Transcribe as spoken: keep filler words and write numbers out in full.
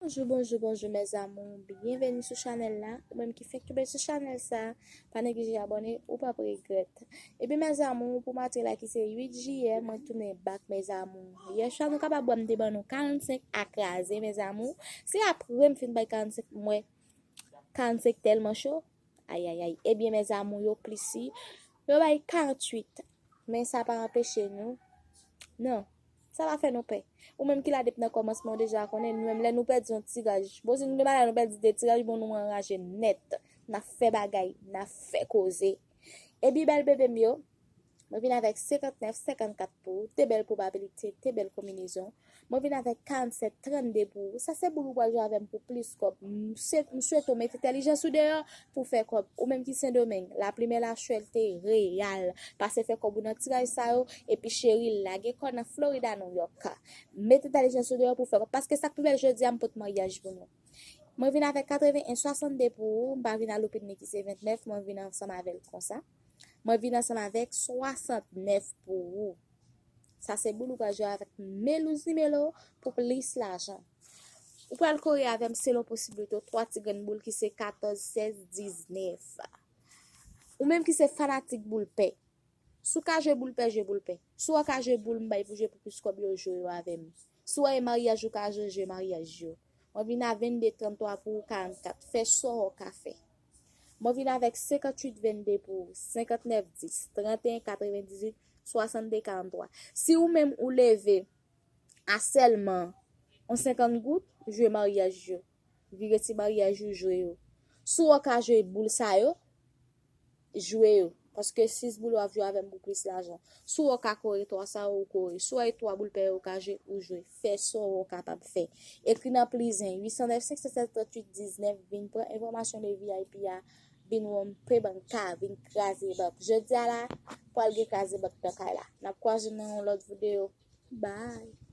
Bonjou, bonjou, bonjou, mes amours. Byenveni sou chanèl la. Ou menm ki fenk tonbe sou chanèl sa, pa neglije abòne, ou p ap regrèt. Ebyen, mes amours, pou madi la ki se uit jiyè, mwen tounen back, mes amours. Yè swa, nou kapab wè m te ban nou karannsenk a kraze, mes amours. Se apre m fin bay karannsenk, m wè karannsenk tèlman cho. Ayayay. Ebyen, mes amours, yo plis, yo bay karanntuit. Men sa pa anpeche nou. Non. Sa pa fè nou pè. Ou menm ki la depi nan kòmansman, ou deja konnen, nou menm lè nou pèdi yon tiraj. Bon, si nou gen bagay nou pèdi de tiraj, bon, nou anraje nèt. N ap fè bagay, n ap fè koze. Ebyen, bèl bebe m yo, mwen vin avèk senkantnèf senkannkat pou ou, de bèl pwobabilite, de bèl konbinezon. Mwen vin avèk karannsèt trannde pou ou. Sa se boul ou pral jwe avè m pou plis kòb. M se- m swete w mete entèlijans ou deyò pou fè kòb. Ou menm ki Sendomeng, lapli men lachwèlte reyal. Pase fè kòb ou nan tiraj sa yo, epi cheri, lage kò nan Florida, New York. Mete entèlijans ou deyò pou fè kòb. Paske sa k pi bèl jodi a, m pot maryaj pou nou. Mwen vin avèk katreven en swasann de pou ou, m pa vin a loupitni ki se ventnèf, mwen vin ansanm avè l konsa. Mwen vin ansanm avèk swasantnèf pou ou. Sa se boul ou pral jwe avèk Melouz Nimelo pou plis lajan. Ou pral kore avè m selon posiblite w, twa ti grenn boul ki se katòz, sèz, diznèf. Ou menm ki se fanatik boul pè. Si w ka jwe boul pè, jwe boul pè. Si w ka jwe boul m bay pou jwe pou plis kòb yo, jwe yo avè m. Si w wè e maryaj ou ka jwe, jwe maryaj yo. Mwen vin a vennde tranntwa pou ou, karannkat. Fè sa w ka fè. Mwen vin avèk senkanntuit vennde pou ou, senkantnèf dis, tranteyen katrevendizuit, swasannde karanntwa. Si ou menm ou leve a sèlman yon senkant goud, jwe maryaj yo. Vire ti maryaj ou, jwe yo. Si w ka jwe boul sa yo, jwe yo. Paske sis boul w ap jwe avè m pou plis lajan. Si w ka kore twa sa yo, ou kore. Si w e twa boul pè yo, ou ka jwe, ou jwe. Fè sa w kapab fè. Ekri nan plizen uit san nèf senk san sèt tranntuit diznèf, vin pran enfòmasyon de V I P a, vin wè m pe banka, vin kraze bank. Jodi a la, pral gen kraze bank nan kay la. N ap kwaze nan yon lòt videyo. Bye.